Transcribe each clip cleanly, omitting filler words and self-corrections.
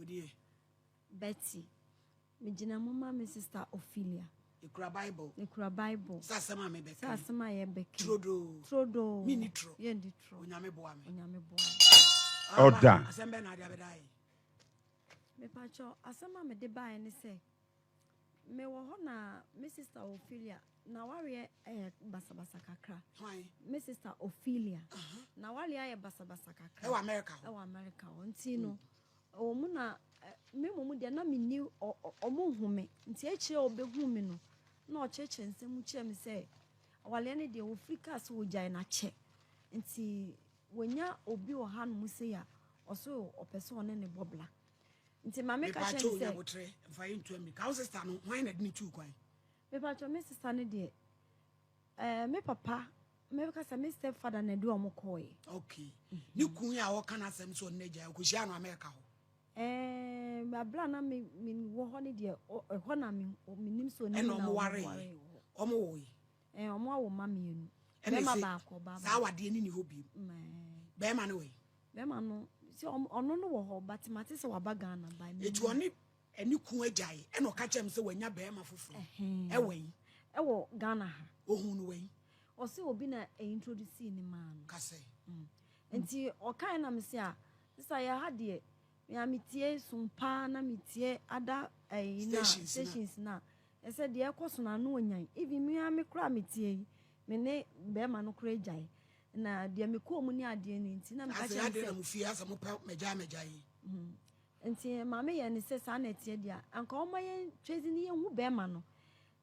Wodeɛ. Betty. Megyina mu ma me sister Ophelia. Ekura Bible. Ekura Bible. Sɛ asɛm a mebɛka. Sɛ asɛm a yɛbɛka. Turodoo. Turodoo. Menni turo. Yɛndi turo. Onyame boa me. Onyame boa me. Ɔda. Asɛm bɛn na ade abɛda yɛ? Mepakyɛ, asɛm a mede baeɛ ne sɛ mewɔ hɔ na me sister Ophelia na wareɛ ɛyɛ basabasa kakra. Hwan? Me sister Ophelia na wareɛ ayɛ basabasa kakra. Ɛwɔ America hɔ. Ɛwɔ America hɔ. Nti no ɛwɔ mu na me mmom deɛ na menni ɔmo hu me, nti akyire a ɔbɛhu me no na ɔkyerɛkyerɛ nsɛm mu kyerɛ me sɛ awaleɛ no deɛ, wɔfiri kaa sɛ wɔgyae n'akyɛ, nti wɔnya obi wɔ hanom sei a ɔso ɔpɛ sɛ ɔne ne bɔ bla. Nti maame ka kyerɛ Mepakyɛ me onya sɛ botere mfa yɛ ntu amirika. Wo sister no, hwan na de ne tuu kwan? Mepakyɛ, me sister no deɛ, me papa, mɛka sɛ me step father na ɛde ɔmo kɔɔɛ. Okay. Ne kun a ɔka n'asɛm sɛ ɔno n'agya ɔkɔhyia no America hɔ. Abira na me wɔ hɔ no deɛ, ɛhɔ na me menim sɛ onim Ɛna na ɔmo ɔmo waree. waree wɔ hɔ. Ɔmo wɔ yi. Ɔmo awo mma mmienu. Ɛna Bɛrima ɛsɛ baako, ɔbaa saa baako. awadeɛ ne ni hɔ bio. Bɛrima no wɔ yi. Bɛrima no sɛ ɔno no wɔ hɔ, but mate sɛ waba Ghana ba. Etu ɔne ɛne kun agyae, ɛna ɔka kyerɛ me sɛ wanya bɛrima foforɔ. Ɛwɔ yi. Ɛwɔ Ghana ha. Ohun no wɔ yi. Ɔsɛ obi na introduce ne maa no. Kasɛ. Nti ɔkae na me sɛ a sisa yɛ ha deɛ, mea metie som paa na metie ada ɛyi na Stations na. Stations na ɛsɛ deɛ ɛkɔ so na ano onyan. Even mea me koraa metie yi, me ne bɛrima no koraa agyae na deɛ mekɔɔ mu ne adeɛ no nti na meka Asɛ kyerɛ ade no na sɛ mo fie asɛ mo pɛ mɛgya mɛgya yi. Nti maame yɛ ne sɛ saa na ɛteɛ deɛ a, anka ɔma yɛn twɛsi ne yɛnhu bɛrima no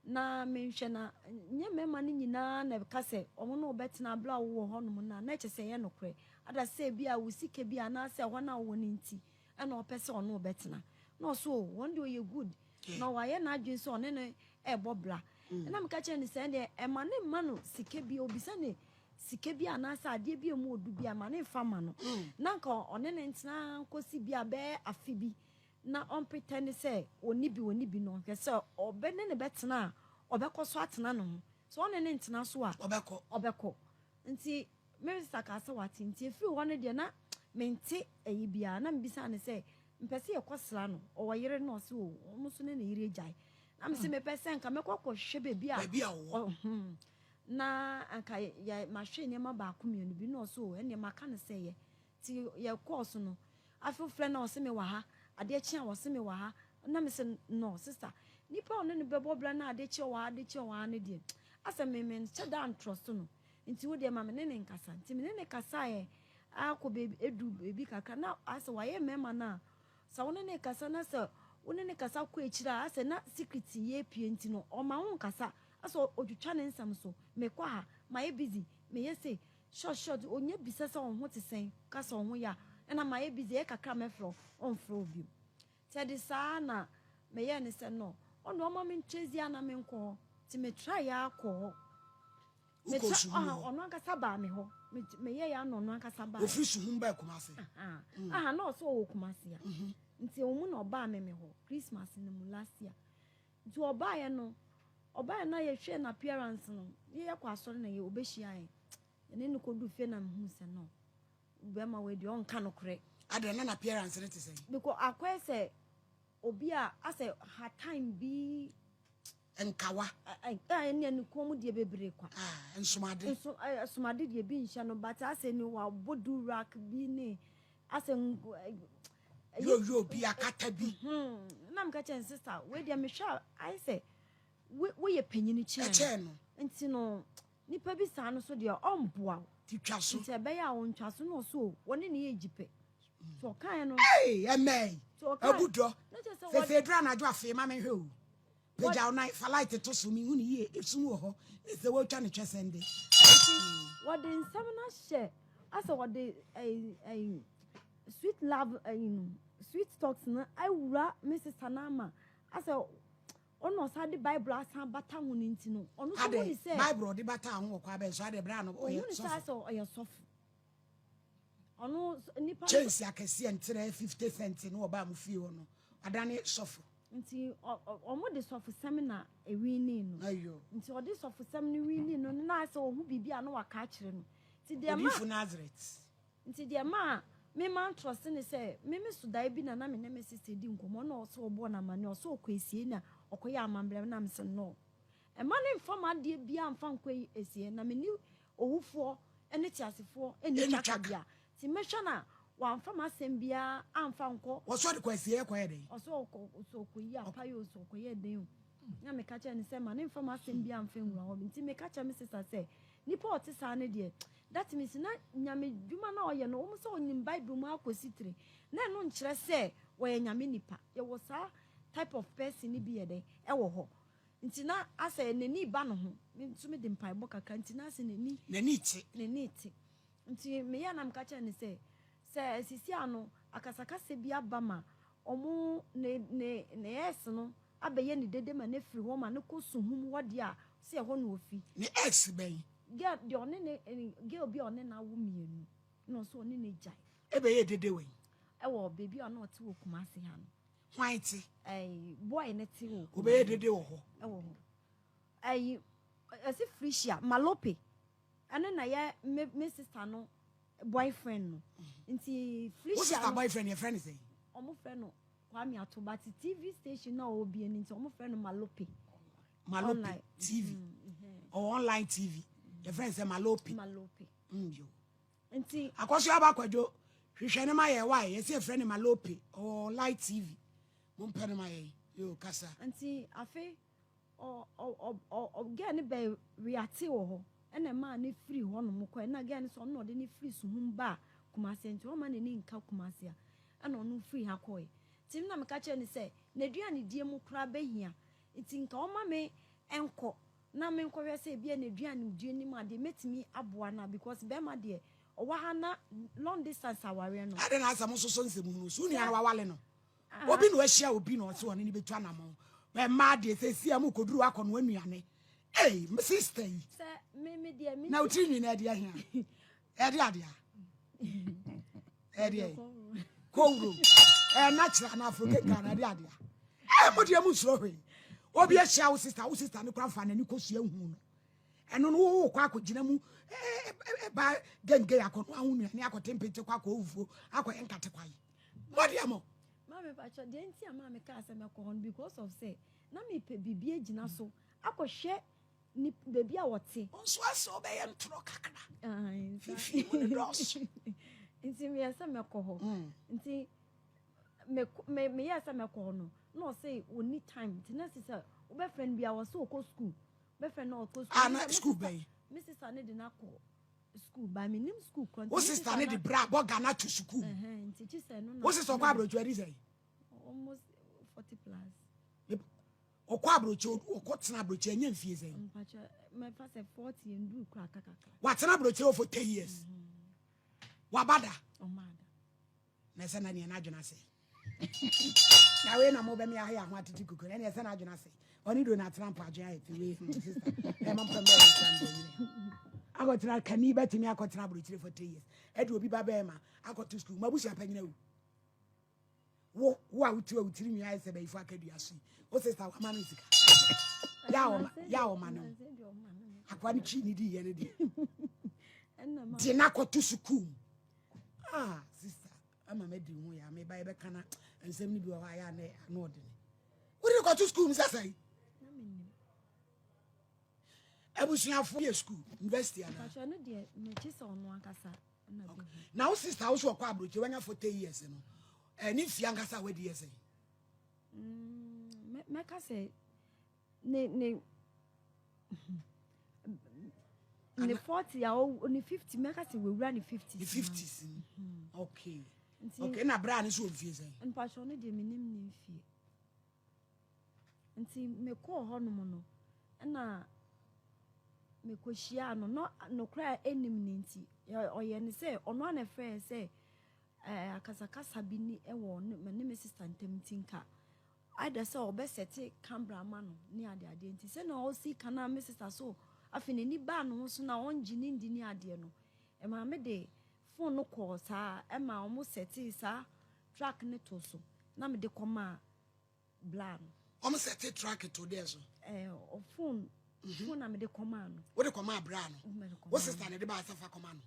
na menhwɛ na nyɛ mmarima no nyinaa na ɛka sɛ ɔmo ne wobɛtena abere a wowɔ hɔnom no a na ɛkyɛ sɛ ɛyɛ nokorɛ ada sɛ bi a wo sika bi anaasɛ ɛhɔ no a wowɔ no nti ɛna ɔpɛ sɛ ɔne wobɛtena. Na ɔso o, wɔn deɛ ɔyɛ good na wayɛ n'adwene sɛ ɔne no ɛrebɔ bra. Ɛna meka kyerɛ no sɛ ɛdeɛ ɛma ne mma no sika bi, obisa ne sika bi anaasɛ adeɛ bi a emu odu bi a, ma ne nfa ma no na nka ɔne ne ntena nkɔsi bi a bɛyɛ afe bi na ɔmpetɛ ne sɛ ɔni bi no, ɔhwɛ sɛ ɔbɛ ne ne bɛtena a, ɔbɛkɔ so atena ne ho. Sɛ ɔne ne ntena so a, Ɔbɛkɔ. Ɔbɛkɔ. Nti me sister kaa sɛ wate. Nti efiri hɔ no deɛ, na mente ɛyi biara na mbisa ne sɛ mpɛ sɛ yɛkɔ sra no, ɔwɔ yere no? Ɔsɛ o, ɔmo nso ne ne yere gyae. Na me sɛ mepɛ sɛ nka mɛkɔ akɔhwehwɛ baabi a Baabi a ɔwɔ. Na anka yɛ mahwɛ nneɛma baako mmienu bi na ɔsɛ o, ɛnneɛ maka no sɛ yɛ nti yɛkɔɔ so no, afei frɛ na ɔsɛ me wɔ ha, adeɛ kye a ɔsɛ me wɔ ha. Na me sɛ no, sister, nipa a ɔne no bɛbɔ bra na adeɛ kye wɔ ha, adeɛ kye wɔ ha no deɛ, asɛ me nhyɛ da ntorɔ so no. Nti wo deɛ, ma me ne ne nkasa. Nti me ne ne kasaeɛ akɔ beebi edu beebi kakra na asɛ wayɛ mmarima no a sɛ wo ne ne kasa na sɛ wo ne ne kasa kɔ akyire a, asɛ na secret yɛ pie. Nti no ɔma wo nkasa, asɛ otwitwa ne nsɛm so, mekɔ ha, mayɛ busy, meyɛ se short short. Onye bisa sɛ ɔho te sɛn, kasa ɔho yɛ a, ɛna mayɛ busy, ɛyɛ kakra mɛfrɛ wo, ɔmfrɛ wo bio. Nti ɛde saa na meyɛ ne sɛ no, ɔno ɔma me ntwezi a na menkɔ hɔ. Nti metra yɛ akɔ hɔ. Wokɔ Metra Suhum ɔha hɔ. Ɔno ankasa baa me hɔ. Meyɛ yɛ ano, ɔno ankasa baa. Ofiri Suhum baa Kumase. Aha na ɔsɛ ɔwɔ Kumase a, nti ɔmu na ɔbaa me hɔ Christmas no mu last year. Nti ɔbaeɛ no, ɔbaeɛ na yɛhwɛ na appearance no, yɛyɛ kɔ asɔre na yɛ ɔbɛhyia yɛn, yɛne no kɔdu fie na mehu sɛ no, bɛrima wei deɛ, ɔnka nokorɛ. Adɛn, na n'appearance ne te sɛn? Because akɔyɛ sɛ obi a asɛ ha time bi. Nkawa. Ɛne ne kɔn mu deɛ bebree kwa. Ah, nsomade. Nso somade deɛ bi nhyɛ no, but asɛ ne wabɔ do rack bi ne asɛ Yoyo bi akata bi. Na meka kyerɛ ne sister wei deɛ, mehwɛ a ayɛ sɛ woyɛ panyini kyɛn Ɛkyɛn no. Nti no nipa bi saa no so deɛ, ɔmboa wo. Ti twa so. Nti ɛbɛyɛ a ɔntwa so na ɔso o, wɔne ne yɛ gyi pɛ nti ɔkaeɛ no. Ee, ɛmɛ yi. Nti ɔkae Abu dɔ. Na kyerɛ sɛ Sɛ eduru anadwo afei ma mehwɛ o. Pagya wo nan fa light to so, mehu ne yie, esum wɔ hɔ. Sɛ wɔatwa ne twɛ sɛnde. Wɔde nsɛm no ahyɛ asɛ wɔde ɛyi ɛyi sweet love, ɛyi no sweet talks no awura me sister no ama asɛ ɔno ɔsan de Bible asan bata ho no. Nti no ɔno nso hu ne Ade sɛ Bible ɔde bata ho wɔ kwa bɛn so ade bra no ɔhu ɔyɛ ne sɛ sɔfo. asɛ ɔyɛ sɔfo, ɔno nipa no. Chains akɛseɛ nterɛ 50 cent no ɔbaa mu fie hɔ no, adane sɔfo. Nti ɔmo de sɔfosɛm na ewini no. Ayo. Nti ɔde sɔfosɛm no wini no na asɛ ɔhu biribi a na waka akyerɛ no. Nti deɛ ma Odiyifo Nazareth. Nti deɛ ma Me mantrɔse ne sɛ me me so daeɛ bi na na me ne me sister di nkɔmmɔ na ɔsɛ ɔbɔɔ no amanneɛ ɔsɛ ɔkɔ asie na ɔkɔyɛ amammerɛ na mesɛ no ɛma ne mfa m'adeɛ biara mfa nkɔ asie na me ne owufoɔ ne teasefoɔ nni twaka bia nti mɛhwɛ na wamfa m'asɛm biara amfa nkɔ. Wɔsɛ ɔde kɔ asie kɔyɛ dɛn? Ɔsɛ ɔkɔ ɔsɛ ɔkɔyi apaeɛ ɔsɛ ɔkɔyɛ dɛn o na meka kyerɛ no sɛ ma ne mfa m'asɛm biara mfa nwura hɔ nti meka kyerɛ me sister sɛ nipa a ɔte saa no deɛ that means na nyame dwuma na ɔyɛ no wɔn sɛ ɔnim Bible mu akɔsi tire na ɛno nkyerɛ sɛ wɔyɛ nyame nipa. Yɛwɔ saa type of person no bi yɛ dɛn ɛwɔ hɔ nti na asɛ n'ani ba ne ho. Me nso mede mpaebɔ kakra nti na asɛ n'ani n'ani te n'ani te nti meyɛ na meka kyerɛ no sɛ sɛ sisi ano akasakasa bi aba ma ɔmo ne ne ne ex no abɛyɛ ne dede ma no afiri hɔ ma no kɔ suhum hɔ deɛ a, sɛ ɛhɔ na ofi. Ne ex bɛn? Girl deɛ ɔne ne girl bi a ɔne no awo mmienu na ɔsɛ ɔne no gyae. Ɛbɛyɛ dede wɛn? Ɛwɔ baabi a na ɔte wɔ Kumasi ha no. Hwan te? Ɛyi boy ne te wɔ Kumasi. Ɔbɛyɛ dede wɔ hɔ. Ɛwɔ hɔ. Ɛyi ɛsi Felicia Malope ɛno na yɛ me me sister no boyfriend no. Nti Felicia. Wo sister boyfriend yɛ frɛ no sɛn? Ɔmo frɛ no Kwame Ato but TV station na ɔwɔ bie no nti ɔmo frɛ no Malope. Malope TV. Ɔwɔ online TV. Yɛ frɛ no sɛ Malope. Malope. Yo. Nti. Akɔso aba kwadwo hwehwɛ no ma yɛ wae yɛsɛ yɛ frɛ no Malope ɔwɔ online TV. Mo mpɛ no ma yɛ. Yo kasa. Nti afe Ɔ ɔ ɔ ɔ ɔ girl no bɛ reacte wɔ hɔ ɛna ɛmaa no firi hɔ nom kɔɛ ɛna girl no sɛ ɔno na ɔde no firi Suhum baa Kumasi nti ɔmma n'ani nka Kumasi a ɛna ɔno firi ha kɔɛ nti na meka kyerɛ no sɛ n'aduane die mu koraa bɛhia nti nka ɔma me nkɔ na menkɔhwɛ sɛ ebia n'aduane die no mu adeɛ mɛtumi aboa no a because bɛrima deɛ ɔwɔ ha na long distance awareɛ no. Adɛn na asɛ mososɔ nsɛm hunu so wo nua no wawale no Obi na wahyia obi na ɔse ɔne no bɛtu anamɔn. Mmaa deɛ sɛsi a mokɔduru hɔ akɔnoa nnuane. Ei, me sister yi. Na wo tiri nwi no ɛde ahia? Ɛde adeɛ a? Ɛde kɔwuro. Ɛyɛ natural na afro keka na ɛde adeɛ a? Ɛɛ mo deɛ mo nsuro hwee. Obi ahyia wo sister, wo sister no kora mfa n'ani kɔsua hu no. Ɛno no wokɔ akɔgyina mu ɛba gengei akɔnoa ho nnuane akɔte mpete kɔ akɔ wufuo akɔyɛ nkate kwae. Mo deɛ mo. Maame pakyɛ deɛ nti a maame kaa sɛ mɛkɔ hɔ no because of sɛ na mepɛ biribi agyina so akɔhwɛ ni baabi a wɔte. Nso asɛ ɔbɛyɛ ntorɔ kakra. Fifi mu no dɔɔso. Nti meyɛ sɛ mɛkɔ hɔ. Mm. Nti me meyɛ sɛ mɛkɔ hɔ no na ɔsɛ ɔni time nti na sɛ wobɛfrɛ no bia wɔ sɛ ɔkɔ school bɛfrɛ no ɔkɔ school. Ah na school bɛyi. Me sister ne de no akɔ School ba me nim school kɔ. Wo sister ne de bra bɔ Ghana to school. Nti kyi sɛ no na. Wo sister ɔkɔ aburokyi adi sɛ. Almost 40 plus. Ɔkɔ aburokyi ɔkɔ tena aburokyi ɛnyɛ mfie sɛ. Mpakyɛ mɛfa sɛ 40 nduru kura kakaka. Watena aburokyi wɔ for 10 years. Waba da. Ɔma da. Na ɛsɛ na neɛ n'adwene ase. Na wei na mobɛme ahɛ ho atete kuku na neɛ ɛsɛ n'adwene ase. Ɔne Donald Trump adwene ayɛ te wei hmm sister. Ɛma mpɛ mbɛ ɔde Trump deɛ nyine. Akɔtena kani bɛtumi akɔtena aburokyire for 10 years. Ɛde obi ba bɛɛma akɔto sukuu. Mabusua panyina wu. Wo wo a wotu a wotiri nwi ayɛ sɛ bɛyifo akadua so yi. Wo sister wama no sika. Ya ɔma ya ɔma no. Akwa no twi ne di yɛ no deɛ. De no akɔto sukuu. Ah, sister, ama madi ho ya meba yɛbɛka na nsɛm no bi wɔ hɔ a yɛ a na ano ɔdene. Wode kɔto sukuu mu sɛ sɛn? Abusuafo yɛ sukuu, university anaa? Mpakyɛ no deɛ mekye sɛ ɔno ankasa na bi. Na wo sister wo so ɔkɔ aburokyi wanya 40 years no. Ɛne mfie ankasa a wadi yɛ sɛn? Mm, mɛka sɛ ne ne ne 40 a ɔwɔ ne 50 mɛka sɛ wawura ne 50 ne 50s mm -hmm. okay nti okay na bra ne so mfie sɛn mpakyɛ no deɛ menim ne mfie nti mekɔɔ hɔnom no ɛna mekɔhyiaa no no nokorɛ a ɛnim ne nti ɔyɛ ne sɛ ɔno ana ɛfrɛ sɛ akasakasa bi ni ɛwɔ ne me sister ntam nti nka Either sɛ ɔbɛ sɛte camera ama no ne ade adeɛ nti sɛnea ɔsi ka na me sister so afei n'ani baa ne ho so na ɔngye ne ndi ne adeɛ no ɛmaa me de phone no kɔɔ saa ɛma ɔmo sɛte saa track no to so na me de kɔmaa bla no. Ɔmo sɛte track to deɛ so? Ɛɛ phone phone na me de kɔmaa no. Wode kɔmaa bra no? Wo sister na ɛde baa sɛ fa kɔma no?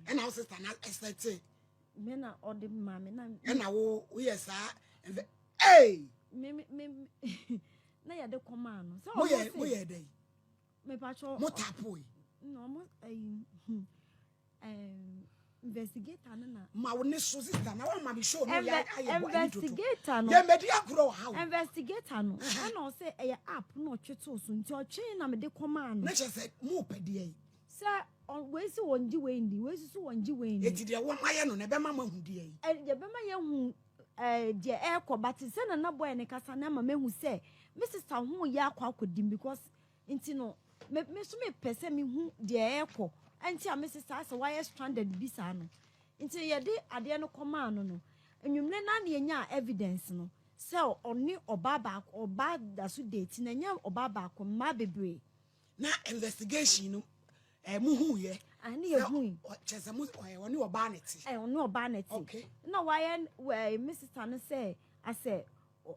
Ɛna wo sister na ɛsɛte? Me na ɔde maa me na. Ɛna wo woyɛ saa nfɛ ee. Me me me na yɛde kɔmaa no. Sɛ ɔmo se moyɛ dɛ. Mepatwɔ. Mo tapo yi. Na ɔmo ɛyi hmm investigator no na. Ma wo ne so sister na wɔn ma mi show no yɛ ayɛ bɔ ayi toto. Investigator no. Yɛ mɛdi agorɔ wɔ ha o. Investigator no ɛna ɔsɛ ɛyɛ app na ɔtwe too so nti ɔtwe na mede kɔmaa no. Ne kyɛ sɛ mo pɛ deɛ yi. Sɛ ɔ wei se wɔngye wei ndi, wei nso so wɔngye wei ndi. Enti deɛ wɔayɛ no no, ɛbɛma moahu deɛ yi. Ɛ ɛbɛma yɛahu ɛɛ deɛ ɛrekɔ but sɛ Nana boy no kasa no ama mahu sɛ me sister ho reyɛ akɔ akɔdi because nti no me me nso mepɛ sɛ mehu deɛ ɛrekɔ ɛnti a me sister asɛ wayɛ stranded bi saa no nti yɛde adeɛ no kɔmaa no no anwummerɛ no ara na yɛnyaa evidence no sɛ ɔne ɔbaa baako ɔbaa da so date na ɛnyɛ ɔbaa baako mmaa bebree. Na investigation no eh, mo hu yɛ. Ah, ne yɛ hu yi. Kyɛ sɛ mo eh, ɔne ɔbaa ne te. Eh, ɔne ɔbaa ne te. Okay. Na wayɛ wɛ me sister no sɛ asɛ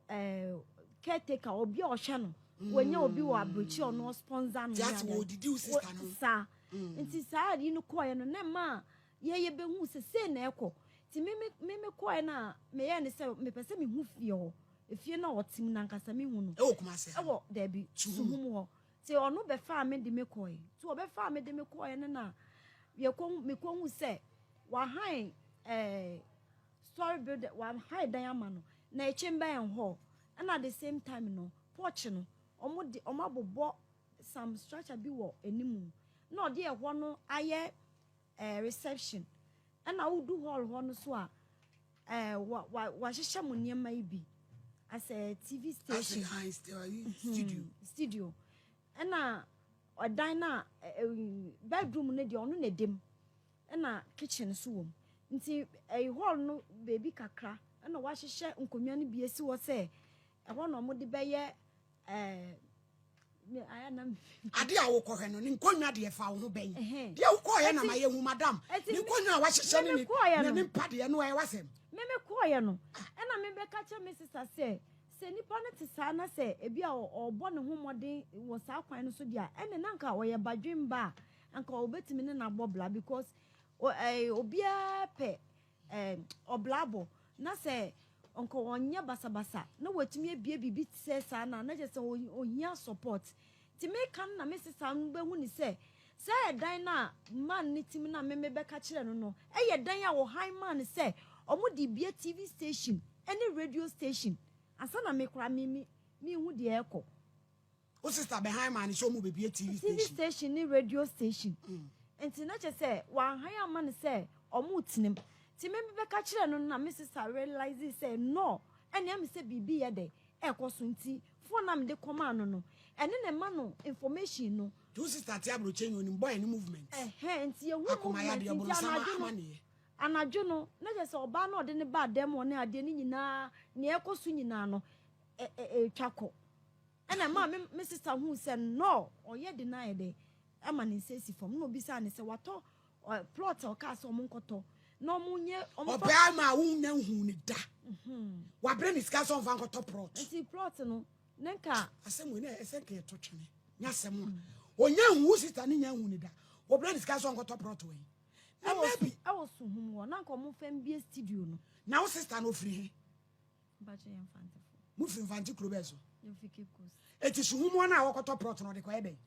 eh, caretaker obi a ɔhwɛ no. Mm. Wɔnyɛ obi wɔ aburokyi ɔno sponsor no. Ti ase wɔ odidi wo sister no. Saa. Mm. Nti saa ade no kɔɛ no na ma yɛyɛ bɛhu sɛ sei na ɛkɔ. Ti me me me kɔɛ no a meyɛ ne sɛ mepɛ sɛ mehu fie hɔ. Efie no a ɔte mu no ankasa mehu no. Ɛwɔ Kumasi ha? Ɛwɔ daabi, Suhum hɔ. Nti ɔno bɛfaa me de me kɔe. Nti ɔbɛfaa me de me kɔe no na yɛkɔ mekɔhu sɛ wahan ɛɛ story building wahan dan ama no na ɛkyɛn bɛn hɔ. Ɛna at the same time no porch no wɔn de wɔn abobɔ some structure bi wɔ anim na ɔde ɛhɔ no ayɛ ɛɛ reception. Ɛna wodu hall hɔ no so a ɛɛ wa wa wahyehyɛ mo nneɛma yi bi asɛ TV station. Ase ayi studio. Studio. Ɛna ɔdan na ɛɛ bedroom no deɛ ɔno na ɛda mu. Ɛna kitchen nso wɔ mu. Nti ɛyi hall no beebi kakra ɛna wahyehyɛ nkonnwa no bi esi hɔ sɛ ɛhɔ na wɔde bɛyɛ ɛɛ. Ade a wokɔhwɛ no, ne nkonnwa deɛ fa wo ho bɛn. Deɛ wokɔɔyɛ na ma yɛhu madam. Ne nkonnwa a wahyehyɛ ne ne ne mpa deɛ no ɛyɛ w'asɛm. Me me kɔɔyɛ no, ɛna me bɛka kyerɛ me sista sɛ, sɛ nipa no te saa na sɛ ebi a ɔbɔ ne ho mmɔden wɔ saa kwan no so deɛ a, ɛne na nka ɔyɛ badwemba a, nka ɔbɛtumi ne no abɔ bla because obiara pɛ ɔbrabɔ na sɛ nka ɔnyɛ basabasa na watumi abue biribi te sɛ saa no a, na kyerɛ sɛ ohia support. Nti meka no na me sesa no bɛhu ne sɛ, saa ɛdan no a man no tim no a me mebɛka kyerɛ no no, ɛyɛ dan a wɔhan maa no sɛ wɔde bue TV station ne radio station ansa na me koraa me me mehu deɛ ɛrekɔ. Wo sister bɛhan maa no sɛ ɔmu bɛbie TV station. TV station ne radio station. Nti na kyerɛ sɛ wanhan amma no sɛ ɔmo tenam. Nti me bɛka kyerɛ no na me sister realize sɛ no ɛne ɛme sɛ biribi yɛ dɛ ɛkɔ so nti phone na mede kɔmaa no no ɛne na ɛma no information no. Nti wo sister te abrokye yi onim boy ne movement. Ɛhɛn nti yɛhu movement nti anadwo no anadwo no na kyerɛ sɛ ɔbaa no ɔde ne baa dɛm hɔ ne adeɛ no nyinaa nea ɛkɔ so nyinaa no ɛtwa kɔ. Ɛna ɛmaa me me sista huu sɛ no ɔyɛ de no ayɛ dɛ ama ne nsa asi fam. Ɛna obisaa no sɛ watɔ ɔ plot a ɔkaa sɛ ɔmo nkɔtɔ na ɔmo nyɛ ɔmo fa. Ɔpɛ ama a wonnya nhuu no da. Wabrɛ ne sika sɛ ɔmfa nkɔtɔ plot. Nti plot no ne nka. Asɛm wei na ɛsɛ nka yɛto twene. Nyɛ asɛm a ɔnya nhu wo sista no nya nhu no da. Wɔbrɛ ne sika sɛ ɔnkɔtɔ plot wɔ he? Na Ɛwɔ maybe. ɛwɔ Suhum hɔ na nka ɔmo mfa mbie studio no. Na wo sista no ofiri he? Mpakyɛ yɛ Mfantefo. Mo firi Mfante kuro bɛɛ so? Yɛ fi Cape Coast. Eti suhum wɔn a wɔkɔtɔ plot no ɔde kɔyɛ dɛn?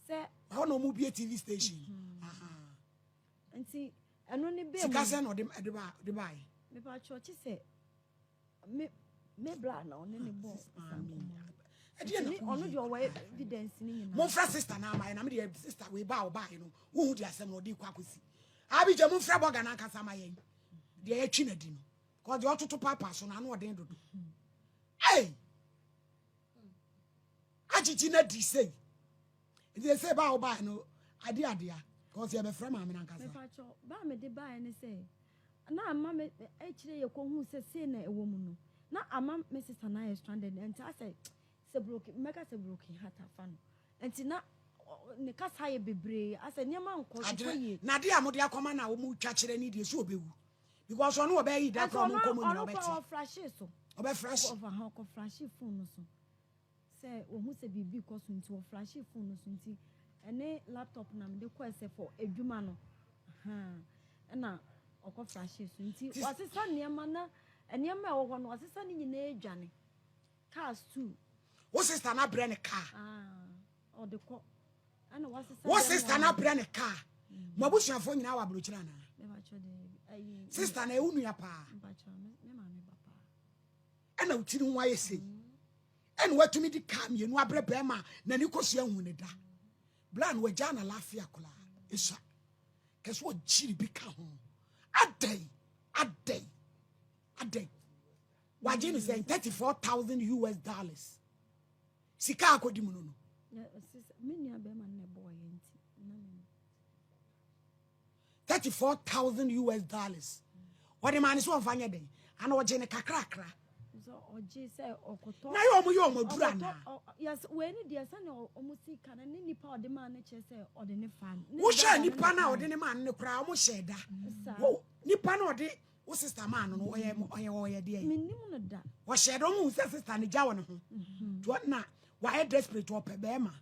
Sɛ. Ɛhɔ na wɔn bie TV station. Mm -hmm. Nti ɛno ne bɛɛ mu. Sika sɛ na ɔde ɛde ba ɔde ba yɛ. Mepakyɛ ɔkye sɛ me me bra na ɔne ne bɔ saa nkɔmɔ no. Ɛdeɛ na ɔno deɛ ɔwɔ evidence ne nyinaa. Momfrɛ sister na ama yɛ na me deɛ sister wei ba a ɔbaeɛ no wohu deɛ asɛm na ɔde kɔ akɔsi. Abigya momfrɛ bɔga no ankasa ma yɛn deɛ yɛtwi no adi no. Kɔ deɛ ɔtoto paapa so no ano ɔden dodo. Ei! Agyegye na di sei. Nti ɛsɛ ba a wobaeɛ no ade adea. Kɔsi yɛbɛfrɛ maame no ankasa. Mepakyɛ ba a mede baeɛ ne sɛ na ama me akyire yɛ kɔhu sɛ sei na ɛwɔ mu no na ama me sista no ayɛ stranded nti asɛ sɛ broken mɛka sɛ broken heart afa no nti na ne kasa yɛ bebree asɛ nneɛma nkɔ nkɔ yie. Na adeɛ a mode akɔma no a wɔtwa kyerɛ ne deɛ sɛ ɔbɛwu. Because ɔno ɔbɛyɛ yi da koraa ɔmo nkɔmɔ nyina ɔbɛte. Ɔno ɔfrahye so. Ɔbɛfrahye. Ɔfa ha ɔkɔfrahye phone no so. Sɛ ohu sɛ biribi kɔ so nti ɔfrahye phone no so nti ɛne laptop na mede kɔɛ sɛ for adwuma no. Ɛna. Ɔkɔ flashe so nti wasesa nneɛma na nneɛma a ɛwɔ hɔ no wasesa ne nyinaa adwane. Cars too. Wo sister na brɛ ne car. Ah, ɔde kɔ. Ɛna wasesa. Wo sister na brɛ ne car. Mo abusuafoɔ nyinaa wɔ aburokyire anaa? Sister na ewu nua paa. Ɛna wo tiri ho ayɛ sei. Ɛna watumi di car mmienu abrɛ bɛrima a n'ani kɔsua hu ne da. Bla no wagya na lafia koraa. Esua. Kɛse ɔgyiri bi ka ho. Adɛn? Adɛn? Adɛn? Wagye ne sɛn? 34,000 US dollars. Sika akɔdi mu no no. 34,000 US dollars. Wɔde maa ne so wɔmfa nyɛ dɛn? Ana ɔgye ne kakrakra. Na yɛ ɔmo yɛ ɔmo aduru anaa? Wohyɛ nipa no a ɔde ne maa no no koraa ɔmo hyɛ da. Nipa no ɔde wo sister maa no no ɔyɛ ɔyɛ ɔyɛ deɛ. Menim no da. Ɔhyɛ da ɔmo hu sɛ sister ne gya wɔ ne ho. Mhm. Nti ɔna wayɛ desperate ɔpɛ bɛrima.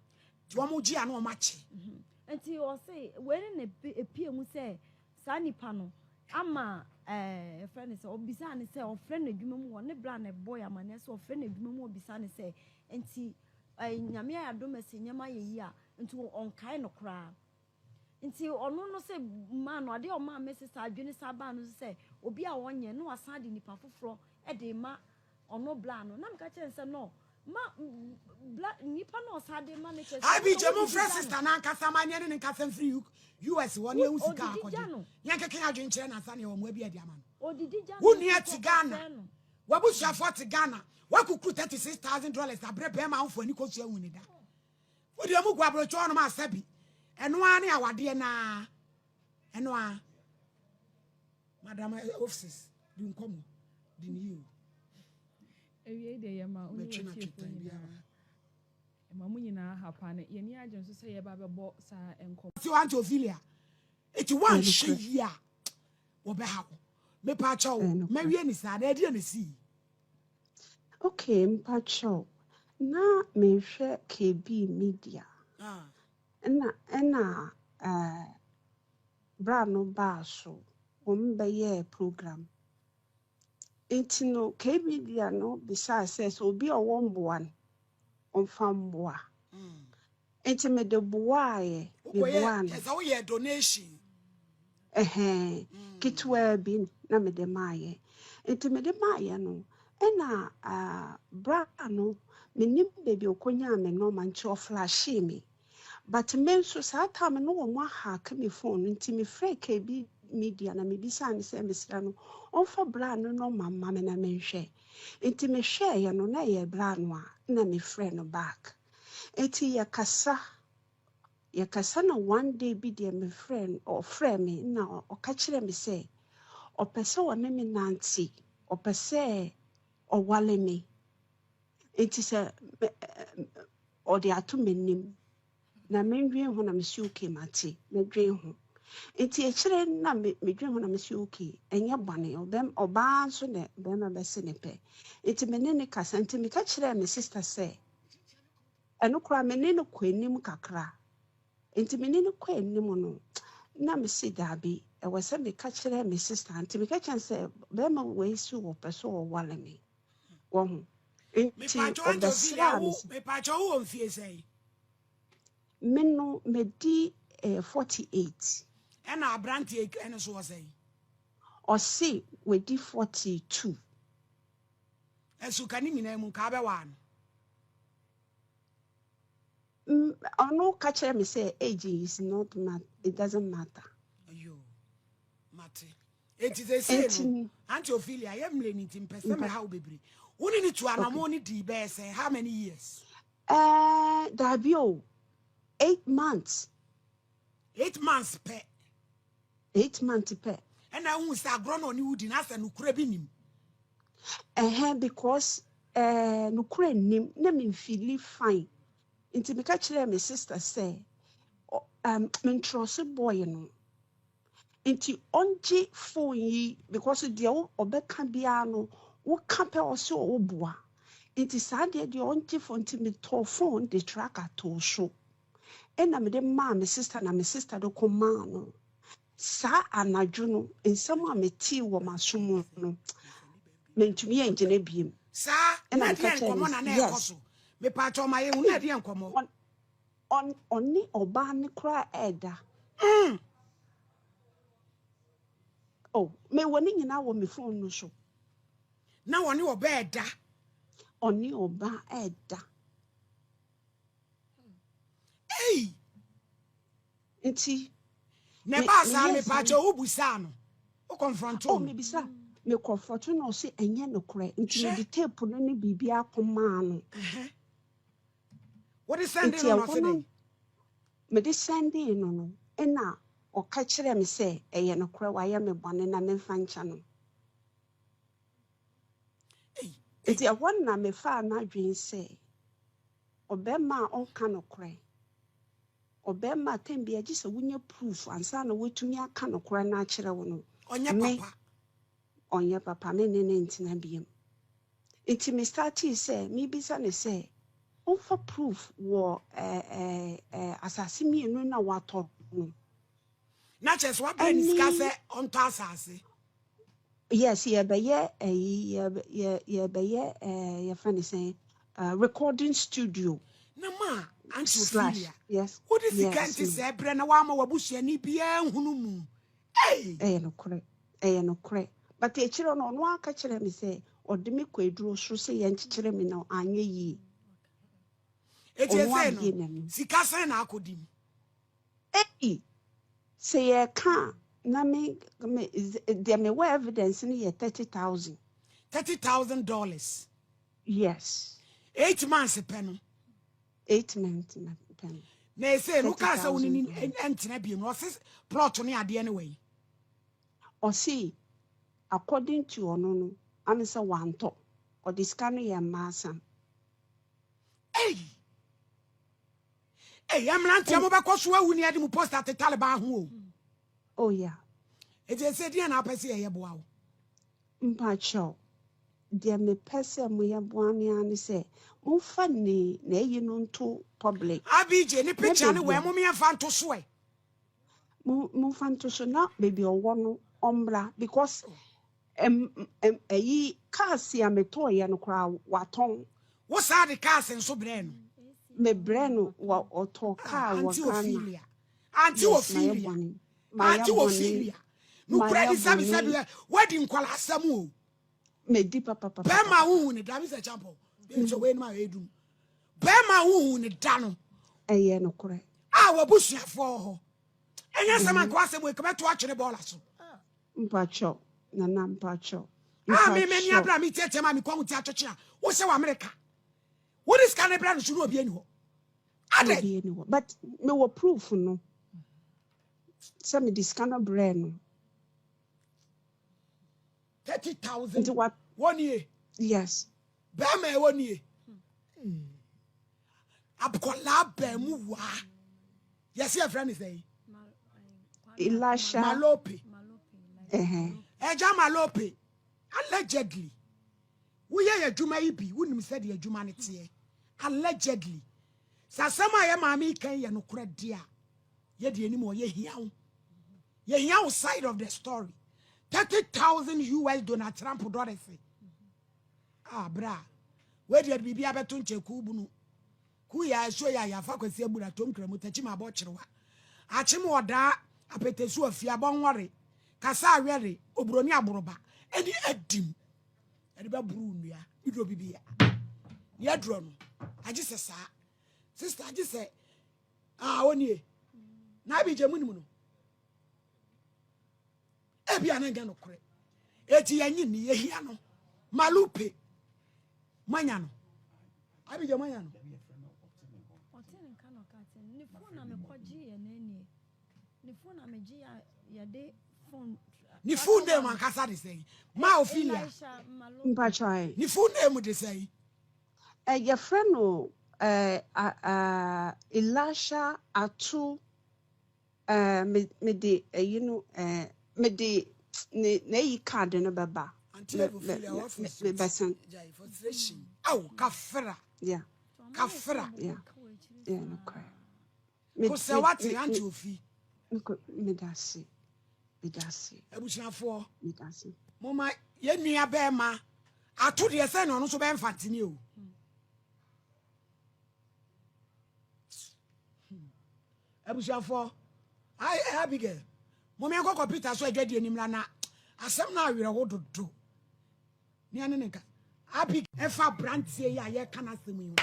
Nti ɔmo gye ano ɔmo akye. Mhm. Nti ɔse wei ne na epie mu sɛ saa nipa no ama ɛɛ ɛfrɛ ne sɛ ɔbisaa ne sɛ ɔfrɛ no adwuma mu hɔ ne bra na ɛbɔ yɛ amaneɛ sɛ ɔfrɛ no adwuma mu ɔbisa ne sɛ nti ɛɛ nyame ayɛ adom ɛsɛ nneɛma ayɛ yie a nti ɔnkae no koraa. Nti ɔno no sɛ maa no adeɛ a ɔmaa me sesa adwene saa baa no so sɛ obi a ɔnyɛ na wasan de nipa foforɔ de ma ɔno bla no na meka kyerɛ no sɛ no ma bla nipa na ɔsan de ma no kyerɛ sɛ IBJ mo mfrɛ sister no ankasa ma ne ne nkasa mfiri US hɔ ne ɛhu sika akɔgye yɛnkeke adwene nkyerɛ no ansa ne yɛwɔ mmoa bi adi ama no. Wo nua te Ghana, w'abusuafoɔ te Ghana, wakukuru $36,000 abrɛ bɛrima ahofo ani kɔsua hu ne da. Wo deɛ mu gu aburokyi hɔ nom asa bi. Ɛno ara ne awadeɛ naa. Ɛno ara. Madam eh, offices di nkɔmɔ di ne yie o. Awiei deɛ yɛma wo ne w'atiefoɔ nyinaa ɛma mo nyinaa ha paa na yɛn ani agye nso sɛ yɛba abɛbɔ saa nkɔmmɔ. Ti Auntie Ophelia, eti wanhwɛ yie a wɔbɛha wo. Mepaakyɛw, mawie ne saa na ɛdeɛ na esii. Okay mpakyɛw na mehwɛ KB media ɛna ɛna eh, bra no baa so wɔn bɛyɛɛ program nti no KB media no bisaa sɛ sɛ obi a ɔwɔ mboa no ɔmfa mboa Nti mede boaaeɛ, Wokɔyɛ meboaa no. kyerɛ sɛ woyɛɛ donation. Ɛhɛn, ketewaa bi na mede maeɛ. Nti mede maeɛ no, ɛna ah, bra no, mennim baabi a ɔkɔnyaa me nɔma nti ɔflashee me. But me nso saa time no na wɔn ahaake me phone no nti mefrɛɛ KB Media na mebisaa no sɛ mesrɛ no ɔmfa bra no nɔma mma me na menhwɛ. Nti mehwɛeɛ no na ɛyɛ bra no a, na mefrɛɛ no back. Enti yɛkasa, yɛkasa na one day bi deɛ mefrɛɛ no, ɔfrɛɛ me na ɔka kyerɛɛ me sɛ ɔpɛ sɛ ɔne me nante, ɔpɛ sɛ ɔwale me. Enti sɛ ɔde ato m'anim na mendwen ho na mese okay mate, mɛdwen ho. Enti akyire no na medwen ho na mese okay, ɛnyɛ bɔne, ɔbaa nso na bɛrima bɛse ne pɛ. Enti me ne no kasa, nti meka kyerɛɛ me sister sɛ, ɛno koraa me ne no kɔ anim kakra. Nti me ne no kɔ anim no, na mese daabi, ɛwɔ sɛ meka kyerɛ me sister. Nti meka kyerɛ no sɛ bɛrima wei se ɔpɛ sɛ ɔware me. Wahu? Nti Mepatwɔ Auntie Ophelia ɔbɛsraa me wo sɛ. mepatwɔ wo wɔ mfie sɛn? Me no madi eh, 48. Ɛna abranteɛ yi ɛno nso wɔ sɛn? Ɔse wadi 42. Ɛso ka ne nyinaa mu nka abɛwaa no. Mm, ɔno ka kyerɛ me sɛ age is not mat it doesn't matter. Ayo, mate. Enti seesei Enti no, Auntie Ophelia, yɛ mmerɛ no nti mpɛ sɛ mpa mɛha wo bebree. Wo ne no tu okay. anamɔn no dii bɛyɛ sɛ how many years? Eh, daabi o, 8 months. 8 months pɛ. 8 months pɛ. Ɛna wohu sɛ agorɔ na ɔne wo di no asɛ nokorɛ bi nim. Ɛhɛn because eh, nokorɛ nnim na memfeeli fine. Nti meka kyerɛɛ me sister sɛ, ɔ- um, mentrɔse boy no. Nti ɔngye phone yi because deɛ ɔbɛka biara no woka pɛ ɔse ɔboa. Nti saa deɛ deɛ ɔngye phone nti metɔɔ phone de tracker too so. Ɛna mede maa me sister na me sister de kɔmaa no. Saa anadwo no, nsɛm a metee wɔ m'aso mu no, mantumi angyina biom. Saa, Ɛna na meka ɛdeɛn kyerɛɛ no nkɔmmɔ na na ɛrekɔ yes. so? Mepaakyɛw ma yɛnhu, na ɛdeɛn nkɔmmɔ? Ɔn, ɔn, ɔne ɔbaa no koraa ɛreda. Oh, mewɔ ne nyinaa wɔ me phone no so. Na ɔne ɔbaa ɛda. Ɔne ɔbaa ɛreda. Ei! Nti, Na me, ɛbaa saa no, meyɛɛ saa mepaakyɛw no. wobusaa no? Wo confronto Oh, no? mebisa, me confronto no ɔse ɛnyɛ nokorɛ. Nti Hwɛ. mede tape no ne biribiara kɔmaa no. Ɛhɛ. Wode sɛndee Nti no na ɛhɔ ɔse no, dɛn? mede sɛndee no no, ɛna ɔka kyerɛɛ me sɛ ɛyɛ nokorɛ, wayɛ me bɔne na memfa nkyɛ no. Ei, ei. Nti ɛhɔ no na mefaa m'adwene sɛ ɔbarima a ɔnka nokorɛ, ɔbarima a tɛm biara gye sɛ wonya proof ansa na watumi aka nokorɛ no akyerɛ wo no, Ɔnyɛ me, papa. ɔnyɛ papa, me ne no ntena biom. Nti me startee sɛ mebisa no sɛ ɔmfa proof wɔ eh, eh, eh, asase mmienu no a watɔ no. Na kyerɛ sɛ wabrɛ ne sika Ɛne sɛ ɔntɔ asase. Yes, yɛbɛyɛ ɛyi, yɛbɛ, yɛ, yɛbɛyɛ ɛɛ, yɛfrɛ no sɛn, uh, recording studio. Na ma Auntie Slash, Ophelia, yes, wode sika yes, nte ma'am. sɛɛ brɛ na woama w'abusuani biara nhunu mu. Ei! Ɛyɛ nokorɛ, ɛyɛ nokorɛ. But akyire no, ɔno ara ka kyerɛɛ me sɛ ɔde me kɔ aduro so sɛ yɛnkyekyere me na anyɛ yie. Enti Ɔno ɛsei no, abue n'ano. sika sɛn na akɔdi mu? Ei! Sɛ yɛreka a, na me, me, deɛ mewɔ evidence no yɛ 30,000. $30,000. Yes. 8 months pɛ no. 8 months na pɛ no. Na ɛsei no, wokaa sɛ wo ne ne $30,000. ɛntena bio no, ɔse plot ne adeɛ ne wɔ yi. Ɔse, according to ɔno no, ame sɛ wantɔ. Ɔde sika no yɛ mmaasam. Ei! Ei, mmeranteɛ mobɛkɔ so awu ne yɛde mo post atetale baa ho o. Oh yeah. Enti ɛsɛ deɛ na apɛ sɛ yɛyɛ boa wo? Mpakyɛw, deɛ mepɛ sɛ moyɛ boa me ara ne sɛ momfa ne n'ayi no nto public. Abj ne Na picture ne baabi wɔ a ɛmo yɛmfa nto so ɛ. Momfa nto so na baabi a ɔwɔ no ɔmmra because ɛyi cars a metɔɔyɛ no koraa watɔn. Wo saa de cars nso brɛ no. Mebrɛ no wɔ ɔtɔ Ah, car wɔ Auntie Ghana. Ophelia. Auntie Yes, mayɛ Ophelia. bɔne. Mayɛ Auntie bɔne. Ophelia. Nokura Mayɛ di sɛbi bɔne. sɛbi wadi nkwala asɛm o. Medi papapapa. Bɛrima a wohu ne da Mr. Champo. Nso wei no ma ɛdum. Bɛrima a wohu ne da no Ɛyɛ nokorɛ. a wabusuafoɔ wɔ hɔ. Ɛnyɛ sɛm anka wasɛm wei kɛbɛto atwene bɔɔla so. Mpakyɛw, Nana mpakyɛw. A me m'ani Mpakyɛw. abere a metiatia ma mekɔ ho ti atwetwe a wohyɛ wɔ Amerika. Wode sika ne brɛ no so na obi ani hɔ. Adɛn? Obi ani hɔ. But mewɔ proof no sɛ mede sika no brɛɛ no. 30,000 Nti wa wɔ nie. Yes. Bɛrima ɛwɔ nie. Akɔlaa bɛn mu waa. Yɛsi ɛfrɛ ne sɛn? Elisha. Malope. Ɛhɛn. Ɛgya Malope. Allegedly. Woyɛ yɛ adwuma yi bi, wonim sɛdeɛ adwuma no teɛ. Allegedly. Sɛ asɛm a yɛ maame yi kan yɛ nokorɛ deɛ a, yɛde anim wɔ yɛhia wo. Yɛhia wo side of the story. 30,000 US Donald Trump dollars. Ah, bra. Wei deɛ biribi abɛto nkyɛn kuu bunu. Kuu yɛ asuo yɛ ayafa kwasi abura tom kramu takyi ma abɔ kyerewa. Akyem ɔdaa apetesu afia bɔnwɔre kasa awɛre oburoni aboroba ɛne adim. Ɛde bɛboro nnua iduro bibi ya. Ne aduro no agye sɛ saa. Sister agye sɛ ah onie. Na abi gye mu nimu no. Ebi a na nyɛ nokorɛ. Eti yɛnye ni yɛhia no. Malupe. Manya no. Abi gye manya no. Ɔte ne nka na ɔka te ne phone na mekɔgye yɛ n'anie ne phone na megye a yɛde phone. Ne full name ankasa de sɛn? Ma Ophelia. Elisha Malope. Mpakyɛw. Ne full name de sɛn? Yɛfrɛ no Elisha Ato me mede ɛyi no mede ne n'ayi card no bɛba. Auntie Me Ophelia me wa me mebɛsɛn. Jai frustration. Aw kafra. Kafra. Yeah, nokorɛ. Me Ko sɛ me wate me Auntie Ofi. me meda ase. Meda ase. Abusuafoɔ, Meda ase. Momma yɛn nua bɛrima ato deɛ sɛ na ɔno nso bɛyɛ mfantini o. Abusuafoɔ, Abigail, momma yɛnkɔ kɔmpita so adwadie no mmra na asɛm no awerɛho dodo. Nea ne ne nka. Abigail ɛfa aberanteɛ yi a yɛreka n'asɛm yi ho.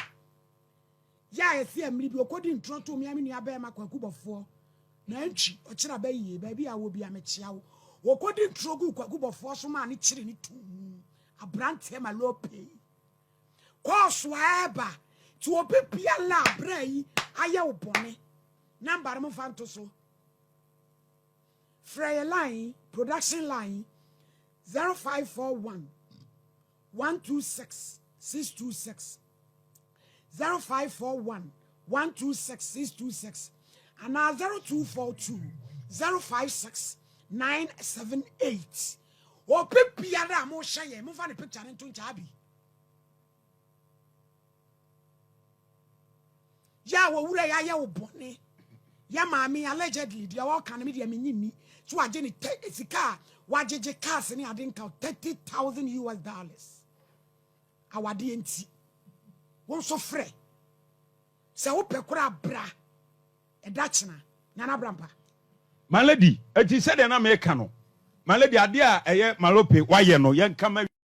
Yɛ a ɛsi mmere bi ɔkɔdi ntorɔ too me ara me nua barima Kwaku Bɔfoɔ nantwi, ɔkyerɛ aba yie, baabi a wɔ bia mekyea wo. Ɔkɔdi ntorɔ guu Kwaku Bɔfoɔ so maa ne kyere ne too mu. Abranteɛ ma low pay. Kɔɔso a ɛba nti obi biara a berɛ yi ayɛ wo bɔne. Number no momfa nto so. Frɛ yɛ line yi, production line yi, 0541 126 626. 0541 126 626 anaa 0242 056 978. Obi biara a mohyɛ yɛn, momfa ne picture no nto nkyɛn abi. Yɛ a wɔwura yɛ ayɛ wo bɔne. Yɛ maame allegedly deɛ ɔka no me deɛ menye nni. So wagye ne sika a wagyegye cars ne ade nka 30,000 US dollars. Awadeɛ nti. Wo nso frɛ. Sɛ wopɛ koraa bra. Ɛda kyena. Nana Brampa. My lady, enti sɛdeɛ na meka no, my lady, adeɛ a ɛyɛ Malope wayɛ no, yɛnka ma